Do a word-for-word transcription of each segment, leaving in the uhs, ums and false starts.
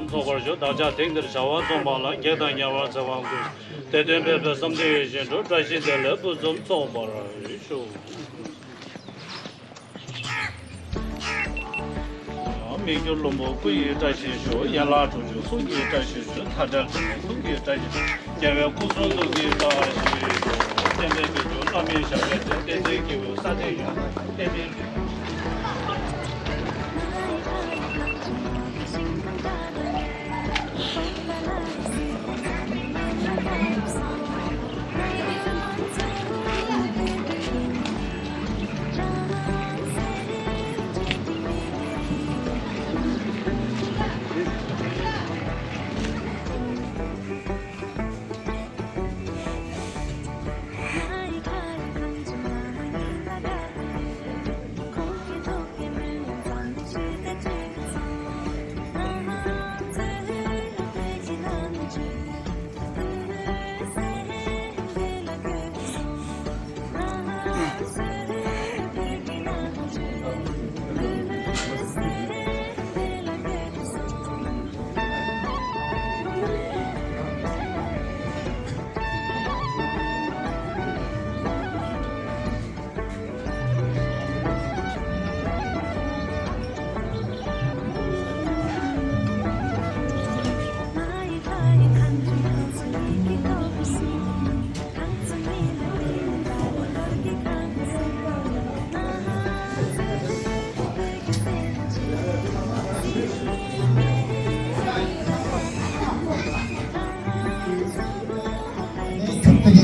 ཚོགས་པར་ཞུ། བདག་ཅག་དེང་འདིར་བྱ་བ་རྩོམ་པ་ལ། དགེ་དང་ཉེ་བར་འཚེ་བ་ཀུན། དེ་དོན་སྤེལ་བའི་བསམ་གཏན་ཡིད་བཞིན་དུ། བཀྲ་ཤིས་བདེ་ལེགས་ཕུན་སུམ་ཚོགས་པར་ཤོག། མི་འགྱུར་བླུན་པོ་སྐུ་ཡི་བཀྲ་ཤིས་ཤོག། ཡན་ལག་དྲུག་ཅུ་གསུང་གི་བཀྲ་ཤིས་ཤོག། མཐའ་བྲལ་དྲི་མེད་གཟུགས་ཀྱི་བཀྲ་ཤིས་ཤོག། རྒྱལ་བའི་སྐུ་གསུང་ཐུགས་ཀྱི་བཀྲ་ཤིས་ཤོག། བསྟན་པའི་དཔལ་གྱུར་བླ་མའི་ཞབས་པད་བརྟན། བསྟན་འཛིན་སྐྱེས་བུ་ས་སྟེང་ཡོད། བསྟན་པའི། ཐུགས་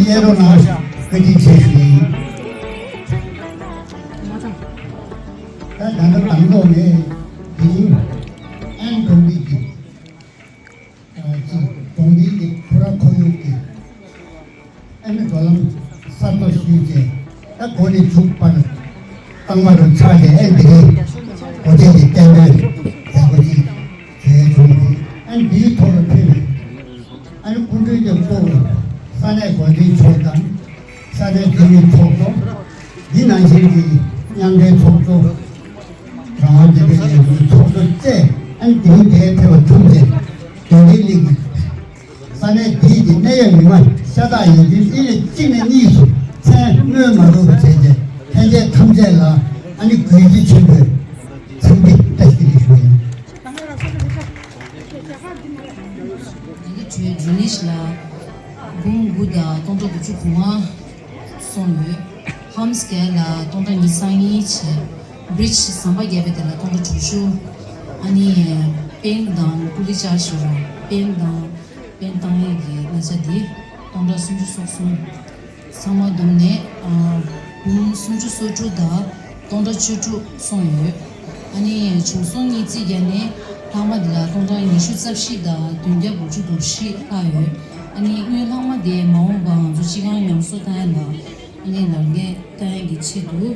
རྗེ་གནང་རོགས་གནང་། བཀའ་དྲིན་ཆེ་ཞུ་ཡིན། ད་ད་ལྟ་དང་ཐོག་ནས་དེ་རིང་ཨན་གྲོང་སྡེ་གི་ཨ་ཅིག་གྲོང་སྡེ་གི་ཁོ་ར་ཁོར་ཡུག་གི་ཨ་ནི་འགྲོ་ལམ་གསར་གཏོད་ཞུས་རྗེས། ད་འགོ་ནས་མཇུག་བར་གཙང་མ་རུ་ཆགས་ཏེ། ཨ་འདི་གའི་སྒོ་ཆེན་གྱི་བསྟན་པའི་མཛད་སྒོ་ཅིག་བྱས་བྱུང་སྟེ། ཨ་འདིའི་ཐོག་ལ་ཕེབས་པའི་ཨ་ནི་སྐུ་མགྲོན་གྱི་གཙོ་བོ་ས་གནས་འགོ་འཛིན་མཆོག་དང་། ས་གནས་འཐུས་མི་ཚོགས་གཙོ། འདི་ནང་བཞིན་གྱི་མཉམ་འབྲེལ་ཚོགས་གཙོ། རང་དབང་བདེན་པའི་ལས་འགུལ་ཚོགས་གཙོ་བཅས། ཨ་ནི་དེ་རིང་འདིར་ཕེབས་པ་བྱུང་རྗེས། དོན་འགྲེལ་གླིང་ས་གནས་འདིའི་གི་གནད་ཡོད་མི་མང་ཤ་སྟག་ཡིན་དུས། དབྱིན་ལེ་གཅིག་ནས་གཉིས་སུ་མཚན་སྨོས་མ་དགོས་པ་བྱས་རྗེས། ལྷན་རྒྱས་ཐམས་ཅད་ལ་ཨ་ནི་གུས་བརྩི་ཆེན་པོས་འཚམས་འདྲི་བཀྲ་ཤིས་བདེ་ལེགས་ཞུ་ཡིན། ང་གི་ཇུ་ནིཤ་ལ་འབུམ་དགུ་དང་སྟོང་ཕྲག་དགུ་བཅུ་གོ་ལྔ་སོང་ཡོད། ཧམ་སི་ཀེལ་ལ་སྟོང་ཕྲག་ཉི་ཤུ་རྩ་གཉིས་བྱས། བྷི་རིཇ་ཟམ་པ་བརྒྱབ་པའི་དེ་ལ་སྟོང་ཕྲག་དྲུག་ཅུ། ཨ་ནི་པེན་དང་ཀུ་ལི་ཅར་ཞུ་ར། པེན་དང་པེན་བཏང་ཡས་ཀྱི་གླ་ཆ་དེ་སྟོང་ཕྲག་སུམ་ཅུ་སོ་གསུམ། ཚང་མ་བསྡོམས་ནས་ཨ་འབུམ་སུམ་ཅུ་སོ་དྲུག་དང་སྟོང་ཕྲག་བཅུ་དྲུག་སོང་ཡོད། ཨ་ནི་བྱུང་སོང་གཉིས་རྩིས་བརྒྱབ་ནས་ལྷག་མ་དེ་ལ་སྟོང་ཕྲག་ཉི་ཤུ་རྩ་བཞི་དང་བདུན་བརྒྱ་དགུ་བཅུ་གོ་བཞི་ལྷག་ཡོད། ཨ་ནི་དངུལ་ལྷག་མ་དེ་མ་འོངས་པར་ང་ཚོ་སྤྱི་ཁང་ཉམས་གསོ་བཏང་ཡ་ལ་ཨ་ནི་ལག་ལེན་བསྟར་ཡ་གི་ཆེད་དུ་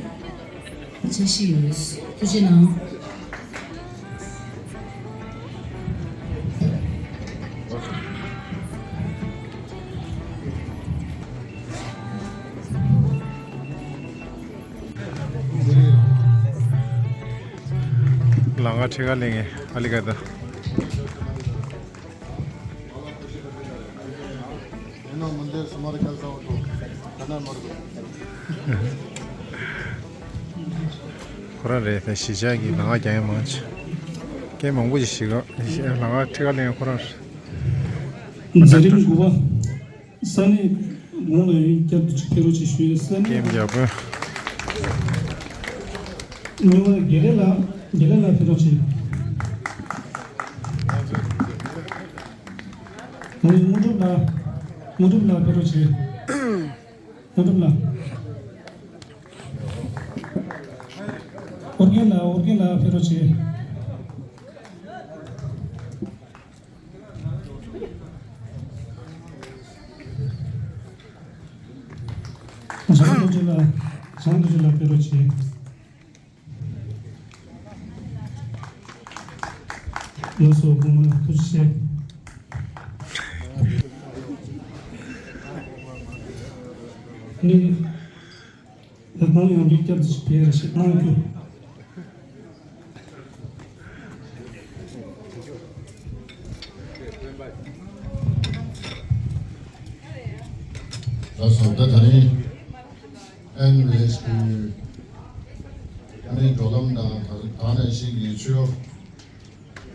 འཆར་གཞི་ཡོད། ཐུགས་རྗེ་གནང་། ལང་ཀ་ཁྲི་ཀ་གླིང་ཨ་ལི་ཀ་ད། ཁོ་རང་རེད་ད། གཞིས་ཆགས་ཀྱི་ལང་ཀ་རྒྱག་ཡ་མང་ཆེ། རྐྱེན་མང་པོ་ཞིག་ཞིག་ལ་ཁ་ཁྲིད་ཁ་ལེན་ཁོ་རང་། མཛད་རིམ་དགུ་པ། ས་གནས་གོང་ལ་ཡོད་བསྐྱར་དུ་ཕེབས་རོགས་ཅེས་ཞུ་ཡས། ས་གནས། རྐྱེན་རྒྱབ་པ། ཉི་མ་དགེ་ལེགས་ལགས། དགེ་ལེགས་ལགས་ཕེབས་རོགས་ཅེས། ཨ་ནི་དངོས་གྲུབ་ལགས། དངོས་གྲུབ་ལགས་ཕེབས་རོགས་ཅེས། དངོས་གྲུབ་ལགས། ཨོ་རྒྱན་ལགས། ཨོ་རྒྱན་ལགས་ཕེབས་རོགས་ཅེས། བྱང་རྡོ་རྗེ་ལགས། བྱང་རྡོ་རྗེ་ལགས་ཕེབས་རོགས་ཅེས། ལགས་སོ། སྐུ་ངོ་ཐུགས་རྗེ་ཆེ། ནི། ད་གོང་ཡོང་རྒྱུ་བསྐྱར་དུ་ཕེབས་རོགས་ཞེས་གནང་རྒྱུ། ལགས་སོ། ད་ད་རིང་ཨེན་ཝི་ཨེཆ་པི་ཨ་ནི་འགྲོ་ལམ་དང་ད་ནང་བཞིན་གྱི་ཆུ་ཡོར།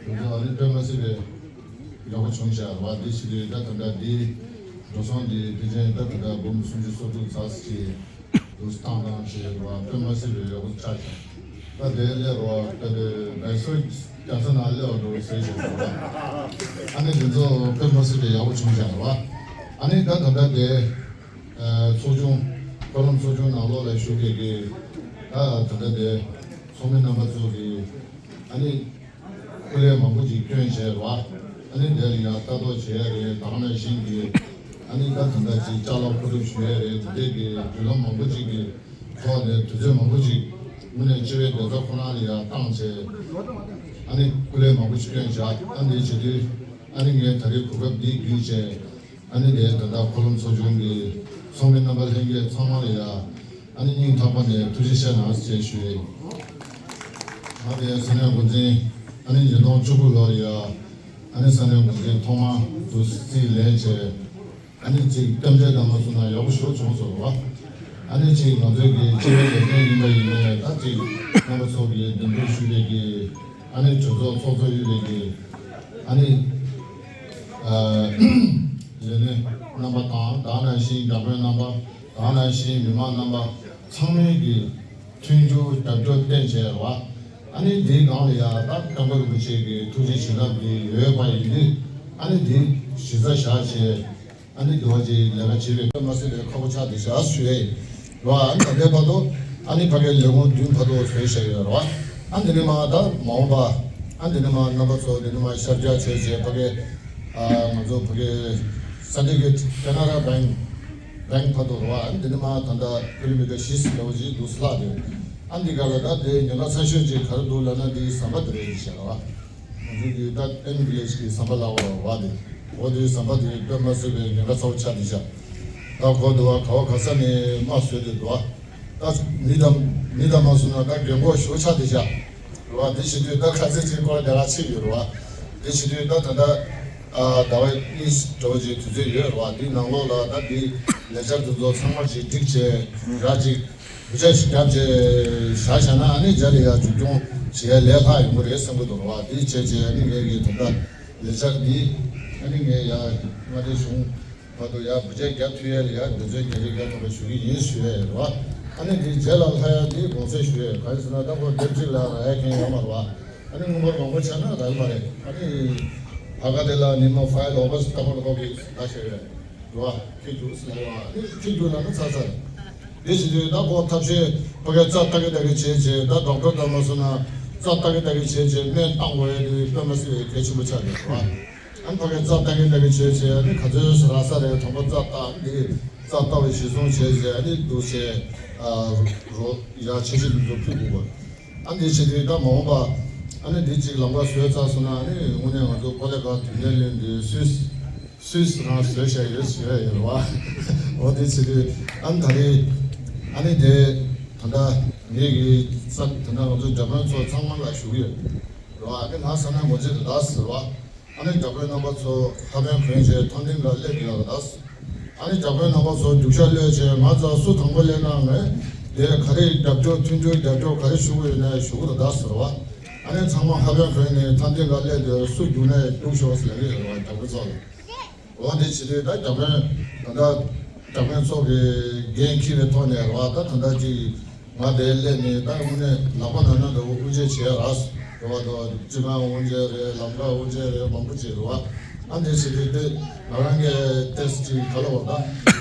དེ་ཚོ་ཨ་ནི་དཔེ་མ་སྲིད་པའི་ཡག་པོ་བྱུང་བཞག་པ། འདི་ཕྱི་དྲོའི་ད་ད་ལྟ་འདི་འགྲོ་སོང་འདི་ཕལ་ཆེར་ད་ད་ལྟ་འབུམ་སུམ་ཅུ་སོ་དྲུག་ཙམ་ཞིག་འདུག་བཏང་བཏང་བྱས་པ། དཔེ་མ་སྲིད་པའི་ཡག་པོ་ཆགས་ཤག་ད་དེ་སླེབས་པ་ད་དེ་ལ་སོ་རྒྱ་མཚོ་ནང་སླེབས་པ་འགྲོ་ཟེར་བཞག་པ། ཨ་ནི་དེ་ཚོ་དཔེ་མ་སྲིད་པའི་ཡག་པོ་བྱུང་བཞག་པ། ཨ་ནི་ད་ད་ལྟ་དེ་ཚོགས་ཆུང་། འཁོར་ལམ་ཚོགས་ཆུང་ནང་ལོགས་ལ་བཞུགས་པའི་གི་ད་ད་ལྟ་དེ་ཚོགས་མི་རྣམ་པ་ཚོ་གི་ཨ་ནི། སྐུ་ལས་མང་པོ་ཅིག་བསྐྱོན་བྱས་པ། ཨ་ནི་དེ་ལ་ཡང་ལྟ་རྟོག་བྱེད་ཡ་རེད། ད་ག་ནང་བཞིན་གྱི་ཨ་ནི་ད་ད་ལྟ་ཅིག་ཅ་ལག་མཁོ་སྒྲུབ་ཞུ་ཡ་རེད། དེ་འདྲའི་གི་བརྒྱུད་ལམ་མང་པོ་ཅིག་གི་ཐོག་ནས་དུས་ཚོད་མང་པོ་ཅིག་དངོས་གནས་སྤྱི་པའི་བདེ་རྩ་ཁོ་ན་ལ་ཡང་བཏང་བྱས། ཨ་ནི་སྐུ་ལས་མང་པོ་ཅིག་བསྐྱོན་བྱས། ཨ་ནི་བྱེད་དུས་ཨ་ནི་ངས་ད་རེས་གོ་སྐབས་འདི་བརྒྱུད་བྱས། ཨ་ནི་དེ་ད་ལྟ་འཁོར་ལམ་ཚོགས་ཆུང་གི་ཚོགས་མི་རྣམ་པ་ལྷན་རྒྱས་ཚང་མ་ལ་ཡ་ཨ་ནི་སྙིང་ཐག་པ་ནས་ཐུགས་རྗེ་ཆེ་གནང་ཞེས་ཞུ་ཡི། ང་དེ་ས་གནས་འགོ་འཛིན་ཨ་ནི་ཉིས་སྟོང་བཅུ་དགུ་ལོར་ཡ་ཨ་ནི་ས་གནས་འགོ་འཛིན་ཐོག་མ་དུ་རྩིས་ལེན་བྱས། ཨ་ནི་ཅིག་གཏམ་བཤད་དང་མ་སོང་ན་ཡག་པོ་ཞེ་པོ་བྱུང་སོང་བ། ཨ་ནི་ཅིག་ང་ཚོའི་གི་སྤྱི་པའི་ལས་དོན་ཡིན་པ་ཡིན་ནའི་ད་ཅིག་རྣམ་པ་ཚོ་གི་འདེམས་སྒྲུག་ཞུ་བའི་གི་ཨ་ནི་གྲོས་ཚོགས་ཚོགས་གཙོ་ཡོད་པའི་གི་ཨ་ནི། ལས་སྣེ་རྣམ་པ་དང་ད་ག་ནང་བཞིན་བརྒྱ་དཔོན་རྣམ་པ། ད་ག་ནང་བཞིན་མི་མང་རྣམ་པ་ཚང་མས་ཀྱི་མཐུན་འགྱུར་རྒྱབ་སྐྱོར་བསྟན་བྱས་ར། ཨ་ནི་འདིའི་སྒང་ལ་ཡང་ད་སྐྱབས་མགོན་རིན་པོ་ཆེ་གི་ཐུགས་རྗེ་བྱིན་རླབས་འདི་ཡོད་པ་ཡིན་དུས་ཨ་ནི་འདི་གཞི་རྩ་བཞག་བྱས་ཨ་ནི་འདི་བ་ཅིག་ལས་ཀ་བྱེད་པའི་དཔེ་མ་སྲིད་པའི་ཁག་པོ་ཆགས་བསྡད་བཞག་ཞུ་ཡས་ཡིན། ར། ཨ་ནི་ད་ལྟའི་བར་དུ་ཨ་ནི་ཕ་གིའི་ལས་ཁུངས་བདུན་བར་དུ་བཟོས་བཞག་ཡོད་ར། ཨ་འདི་ནས་མ་ད་མ་འོངས་པ་ཨ་འདི་ནས་མ་རྣམ་པ་ཚོ་འདི་ནས་མ་ཤར་རྒྱག་བྱས་རྗེས་ཕ་གི་ཨ་ང་ཚོ་ཕ་གི་Syndicate Canara Bank Bank བར་དུ་ར། ཨ་འདི་ནས་མ་ད་ལྟ་ཀི་ལོ་མི་ཊར་བཞི་ཙམ་འདྲ་བོ་ཅིག་འདུག་ལྷག་དེ། ཨ་འདི་ག་ལ་ད་དེ་ཉེན་ཁ་ཚ་ཤོས་ཅིག་ག་རེ་འདུག་ལབ་ན་འདི་ཟམ་པ་དེ་རེད་ཟེར་བ། ང་ཚོ་གི་ད་ཨེན་ཝི་ལེཇ་གི་ཟམ་པ་ལ་འོ་བ་དེ། འོ་དེ་ཟམ་པ་དེ་དཔེ་མ་སྲིད་པའི་ཉེན་ཁ་ཚ་བོ་ཆགས་བསྡད་ཤག་ད་གོ་འདུག་བ། ག་བ་ག་ས་ནས་དམག་བཟོས་ཏེ་འདུག་བ། ད་མི་དང་མི་དང་མ་སོང་ན་ད་རྒན་གོག་ཞོ་ཆགས་བསྡད་ཤག་ར་བ། དེ་བྱེད་དུས་ད་ཁ་ཚིག་ཅིག་སྐོར་རྒྱ་གར་ཕྱིན་ཡོད་ར་བ། དེ་བྱེད་དུས་ད་ད་ལྟ་ཟླ་བ་གཉིས་འདྲ་བོ་ཅིག་དུས་ཚོད་ཡོད་ར་བ། དེའི་ནང་ལོགས་ལ་ད་དེ་ལས་འཆར་དེ་ཚོ་ཚང་མ་ཅིག་སྒྲིག་བྱས་ར་ཅིག་བུ་ཆ་ཞིག་བརྒྱབ་རྗེས་བཞག་བཞག་ན་ཨ་ནི་རྗེས་ལ་ཡར་མཇུག་སྐྱོང་བྱེད་ཡ་ལས་སླ་ཡོང་གི་རེད་བསམ་གི་འདུག་ར་བ། དེ་བྱས་རྗེས་ཨ་ནི་ངས་ཀྱི་ད་ལྟ་ལས་འཆར་འདི་ཨ་ནི་ངས་ཡར་མངའ་སྡེ་གཞུང་བར་དུ་ཡར་བུ་ཆ་རྒྱག་ཐུབ་ཡ་ལ་ཡར་འདོད་ཚོད་རྒྱ་ཆེ་རྒྱག་ཐུབ་པ་ཞུ་གི་ཡིན་ཞུ་ཡ་ཡོད་ར་བ། ཨ་ནི་འདི་རྗེས་ལ་ལྷ་ཡ་འདི་དགོངས་སེལ་ཞུ་ཡ་ཡོད། གང་ཡིན་ཟེར་ན་ད་ཁོ་སྡེབ་གཅིག་ལ་རག་ཡ་མཁན་ཡོད་མ་རེད་བ། ཨ་ནི་སྔོན་མ་མང་པོ་བྱས་ན་རག་གི་མ་རེད། ཨ་ནི་ཕ་ག་དེ་ལ་ཉི་མ་ཕའི་ལོག་པ་ལྟ་བུ་ལ་ཁོ་གི་ད་བྱས་ཡོད། རེད་བ། ཁྱེད་རྒྱུགས་ཟེར་ལབ་པ། ཨ་ནི་ཁྱེད་རྒྱུགས་ལབ་ན་ཚར་ཚར། དེ་བྱེད་དུས་ད་ཁོ་ཐབས་ཤེས་ཕ་གིའི་རྩ་ལྟ་གི་ལྟ་གི་བྱས་བྱས། ད་ཌོག་ཊར་དང་མ་སོང་ན་རྩ་ལྟ་གི་ལྟ་གི་བྱས་བྱས་སྨན་བཏང་དགོས་ཡ་དེ་དཔེ་མ་སྲིད་པའི་གལ་ཆེན་པོ་ཆགས་ཡོད་རེད་བ། ཨ་ནི་ཕ་གིའི་རྩ་ལྟ་གི་ལྟ་གི་བྱས་བྱས། ཨ་ནི་ག་ཚོད་རག་ས་རེད། དང་པོ་རྩ་ལྟ། ཨ་ནི་དེ་རྩ་ལྟ་བའི་གཞི་བཟུང་བྱས་བྱས། ཨ་ནི་འདུག་བྱས་ཨ་རོ་ཡ་ཆེ་ཆེ་འདུག་ཕུལ་དགོས་པ། ཨ་ནི་དེ་བྱེད་དུས་ད་མ་འོངས་པ་ཨ་ནི་འདི་གཅིག་ལམ་ཁ་བཟོས་ཚར་སོང་ན། ཨ་ནི་དངོས་གནས་ང་ཚོ་ཀོ་ལེ་གྷལ་དུས་ལེན་ལེན་དེ་སུད་སི་སུད་སི་རང་བཟོས་བཞག་ཡོད་ཞུ་ཡ་ཡོད་རེད་བ། འོ་དེ་བྱེད་དུས་ཨ་ནི་ད་རེས་ཨ་ནི་དེ་ད་ལྟ་ངེད་ཀྱི་ས་ད་ལྟ་ང་ཚོ་འཇར་པན་ཚོ་ཚང་མ་ལ་ཞུ་གི་ཡོད་རེད་བ། ཨ་ནི་ང་ས་ན་ངོ་ཚེ་དེ་ད་ཟེར་བ། ཨ་ནི་འཇར་པན་རྣམ་པ་ཚོ་ལྷ་པན་གོན་བྱས་ཐང་སྟེང་ལ་སླེབས་ཡོད་རེད་ད། ཨ་ནི་འཇར་པན་རྣམ་པ་ཚོ་རྒྱུག་ཤར་གློད་བྱས་ང་ཚོ་སུ་དང་པོ་སླེབས་ན་ངས་དེ་ག་རེ་རྒྱབ་སྐྱོར་མཐུན་འགྱུར་རྒྱབ་སྐྱོར་ག་རེ་ཞུ་དགོས་ཡོད་ན་ཞུ་གི་རེད་ད་ཟེར་བ། ཨ་ནི་ཚང་མ་ཧ་པན་གོན་ནས་ཐམ་ཐིང་ག་སླེབས་དུས་སུ་རྒྱུགས་ནས་རྒྱུགས་ཤོག་ཟེར་ལབ་ཀྱི་ཡོད་རེད་བ། རྒྱ་དཔོན་ཚོ་ལ། འོ་འདི་བྱེད་དུས་ད་རྒྱ་དཔོན་ད་ལྟ་རྒྱ་དཔོན་ཚོ་གི་འགན་འཁྱེར་བའི་ཐོག་ནས་རེད་བ། ད་ད་ལྟ་ཅིག་ང་དེར་སླེབས་ནས་ད་དངོས་གནས་ལག་པ་ན་ན་འདྲ་བོ་དབུ་འབྱེད་བྱས་ར་རེད་བ། ད་སྤྱི་ཁང་དབུ་འབྱེད་རེད། ལམ་ཁ་དབུ་འབྱེད་རེད། མང་པོ་ཅིག་རེད་བ། ཨ་འདི་བྱེད་དུས་དེ་ང་རང་གི་ཏེས་ཅིག་ག་ལ་བ། ད་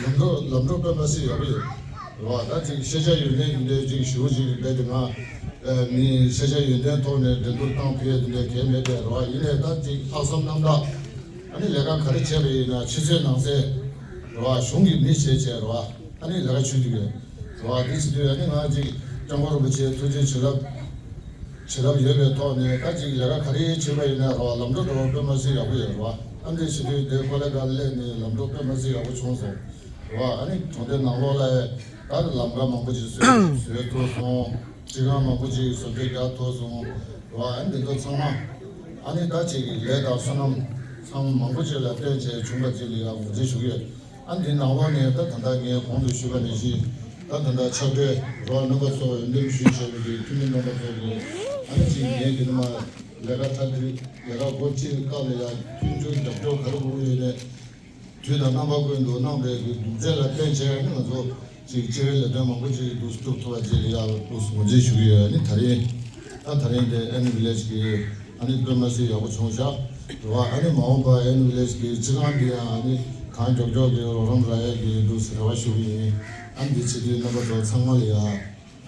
ལམ་འགྲོ་ལམ་འགྲོ་དཔོན་པོ་ཞིག་ཡོད་པ་ཡོད་རེད་བ། ད་ཅིག་ཤེས་བྱ་ཡོན་ཏན་ཡིན་དུས་ཅིག་ཞུ་ཅིག་རེད་དེ། ང་ཨ་ནི་ཤེས་བྱ་ཡོན་ཏན་ཐོག་ནས་འགྲན་བསྡུར་བཏང་ཕོད་དེ་འདྲ་གལ་མེད་པས་རེད་བ། ཡིན་ནའི་ད་ཅིག་ལྷག་བསམ་རྣམ་དག་ཨ་ནི་ལས་ཀ་ག་རེ་བྱས་པ་ཡིན་ན་ཕྱི་གསལ་ནང་གསལ་རེད་བ། གཞུང་གི་མི་བྱས་བྱས་རེད་བ། ཨ་ནི་ལས་ཀ་བྱེད་ཀྱི་ཡོད་རེད་བ། དེ་བྱེད་དུས་ཨ་ནི་ང་ཅིག་སྐྱབས་མགོན་རིན་པོ་ཆེའི་ཐུགས་རྗེ་བྱིན་རླབས་བྱིན་རླབས་ཡོད་པའི་ཐོག་ནས་ད་ཅིག་ལས་ཀ་ག་རེ་བྱེད་པ་ཡིན་ན་རེད་བ། ལམ་འགྲོ་འགྲོ་བ་དཔོན་པོ་ཞིག་ཡག་པོ་ཡོད་རེད་བ། ཨ་འདི་བྱེད་དུས་དེ་ཀོ་ལེ་གར་སླེབས་ནས་ལམ་འགྲོ་དཔོན་པོ་ཞིག་ཡག་པོ་བྱུང་སོང་རེད་བ། ཨ་ནི་གྲོང་སྡེ་ནང་ལོགས་ལ་ད་ལམ་ཁ་མང་པོ་ཅིག་བཟོས་བཟོས་ཐུབ་སོང་། སྤྱི་ཁང་མང་པོ་ཅིག་བཟོ་བཅོས་རྒྱག་ཐུབ་སོང་རེད་བ། ཨ་འདི་ཚོ་ཚང་མ་ཨ་ནི་ད་ཅིག་གི་ལས་དང་བསོད་ནམས་ཚང་མ་མང་པོ་ཅིག་ལ་བརྟེན་བྱས་བྱུང་བ་ཅིག་ལ་ཡང་ངོས་འཛིན་ཞུ་གི་ཡོད། ཨ་འདི་ནང་ལོགས་ནས་ད་ད་ལྟ་ངས་གོང་དུ་ཞུས་པ་ནང་བཞིན་ད་ད་ལྟ་ཕྱག་སྦྲེལ་རོགས་རྣམ་པ་ཚོ་འདེམས་ཞུས་བྱས་པའི་འཐུས་མི་རྣམ་པ་ཚོ་གིས་ཨ་ནི་ཅིག་ངས་འདི་ནས་མར་ལས་ཀ་མཐའ་འདིར་ལས་ཀ་འགོ་ཁྲིད་སྐབས་ལ་ཡང་མཐུན་འགྱུར་རྒྱབ་སྐྱོར་ག་རེ་དགོས་ཡོད་ནས། དུས་དང་རྣམ་པ་ཀུན་ཏུ་གནང་བའི་གི་གདུང་རྩེ་ལ་བརྟེན་བྱས་ནི་ང་ཚོ་ཅིག་སྤྱི་པའི་ལས་དོན་མང་པོ་ཅིག་འདུག་སྒྲུབ་ཐུབ་པ་ཅིག་ལ་ཡག་པོ་ངོས་འཛིན་ཞུ་གི་ཡོད། ནི་ད་རིང་ད་ད་རིང་དེ་ཨེན་ཝི་ལེཇ་གི་ཨ་ནི་དཔེ་མ་སྲིད་ཡག་པོ་བྱུང་ཤག་རེད་བ། ཨ་ནི་མ་འོངས་པ་ཨེན་ཝི་ལེཇ་གི་སྤྱི་ཁང་འདི་ཡང་ཨ་ནི་གང་མགྱོགས་མགྱོགས་ཀྱི་རོགས་རམ་རག་ཡག་གི་འདུག་རེ་བ་ཞུ་གི་ཡིན། ཨ་ནི་འདི་བྱེད་དུས་རྣམ་པ་ཚོ་ཚང་མ་ལ་ཡ།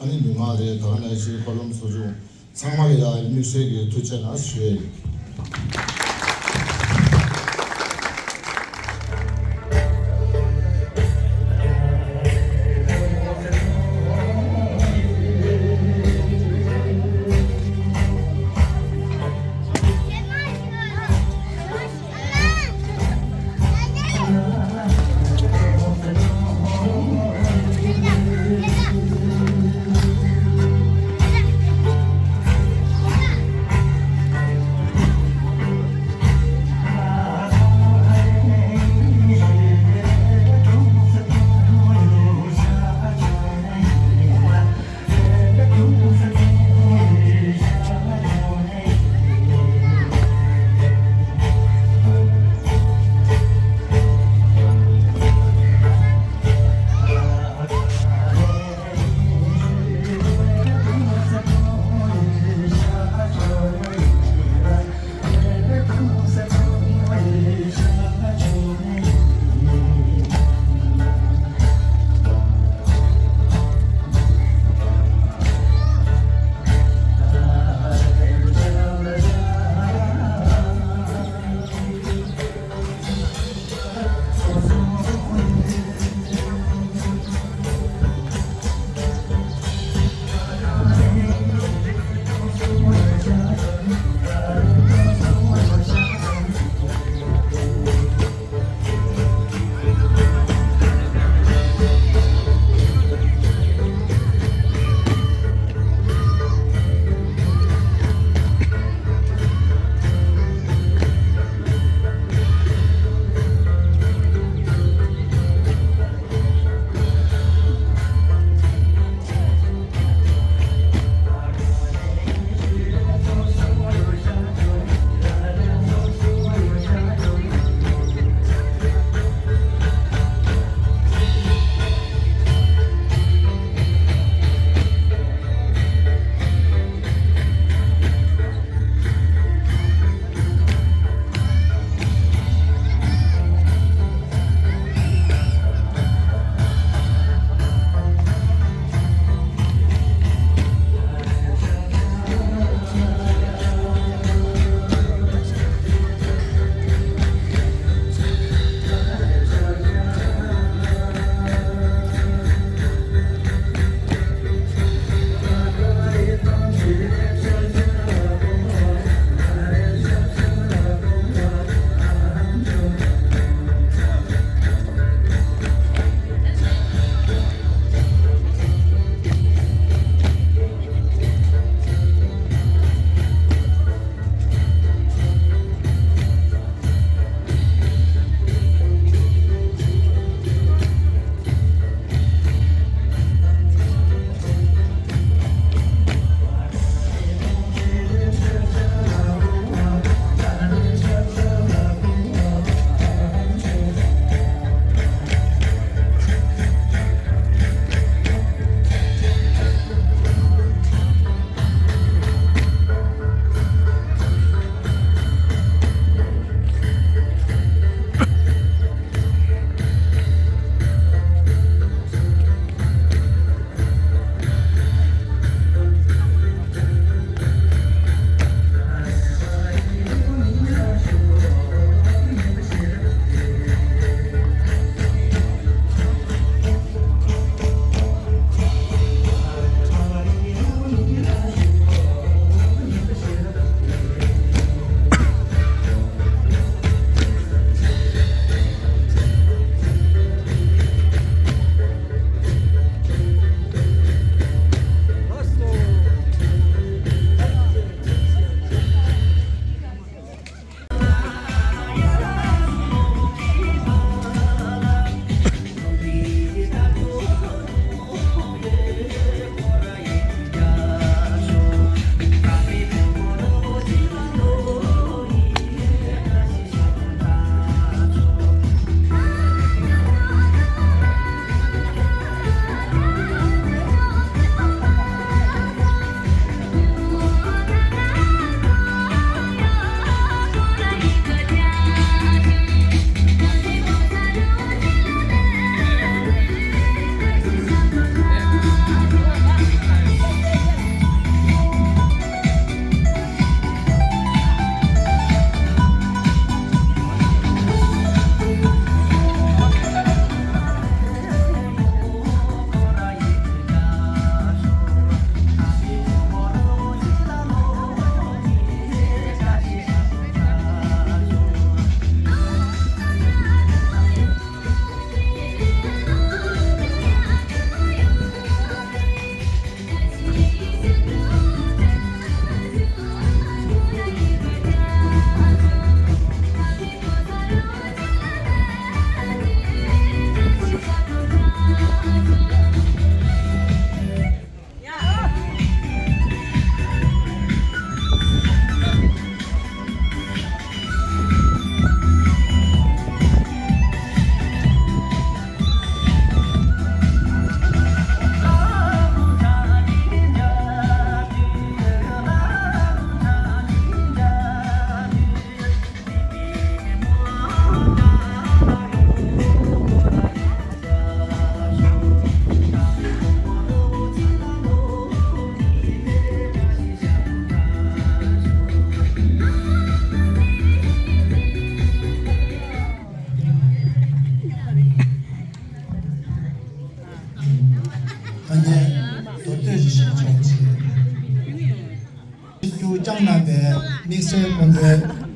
ཨ་ནི་མི་མང་རེད། ད་ག་ནང་བཞིན་འཁོར་ལམ་ཚོགས་ཆུང་ཚང་མ་ལ་ཡང་དམིགས་བསལ་གྱི་ཐུགས་རྗེ་གནང་ཞུ་ཡ་ཡིན།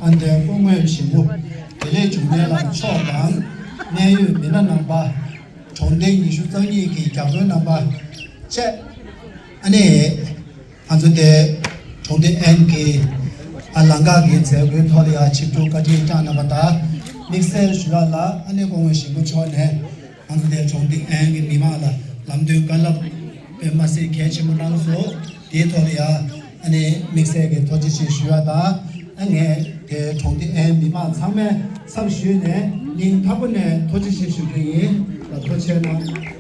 ཨ་འདས་སྐུ་ངོ་ཞིང་པོ་བདེ་ལེགས་འབྱུང་གནས་ལགས་མཆོག་དང་། གནད་ཡོད་མི་སྣ་རྣམ་པ། གྲོང་སྡེ་ཉི་ཤུ་རྩ་གཉིས་ཀྱི་བརྒྱ་དཔོན་རྣམ་པ་བཅས། ཨ་ནི། ང་ཚོ་དེ་གྲོང་སྡེ་ཨན་གྱི་ཨ་ལང་ཀ་གི་མཛད་སྒོའི་ཐོག་ལ་ཡང་ཆིབས་བསྒྱུར་བཀའ་དྲིན་བསྐྱངས་གནང་བ་དང་། དམིགས་བསལ་ཞུ་ཡག་ལ་ཨ་ནེ་སྐུ་ངོ་ཞིང་པོ་མཆོག་ནས་ང་ཚོ་དེ་གྲོང་སྡེ་ཨན་གྱི་མི་མང་ལ་ལམ་སྟོན་བཀའ་སློབ་དཔེ་མ་སྲིད་གལ་ཆེན་པོ་གནང་སོང་། དེའི་ཐོག་ལ་ཡང་ཨ་ནེ་དམིགས་བསལ་གྱི་ཐུགས་རྗེ་ཆེ་ཞུ་ཡག་དང་། ཨ་ངས་དེ་གྲོང་སྡེ་ཨན་མི་མང་ཚང་མའི་མཚམས་ཞུས་ནས་སྙིང་ཐག་པ་ནས་ཐུགས་རྗེ་ཆེ་ཞུ་རྒྱུ་ཡིན། ལ་ཐུགས་རྗེ་གནང་།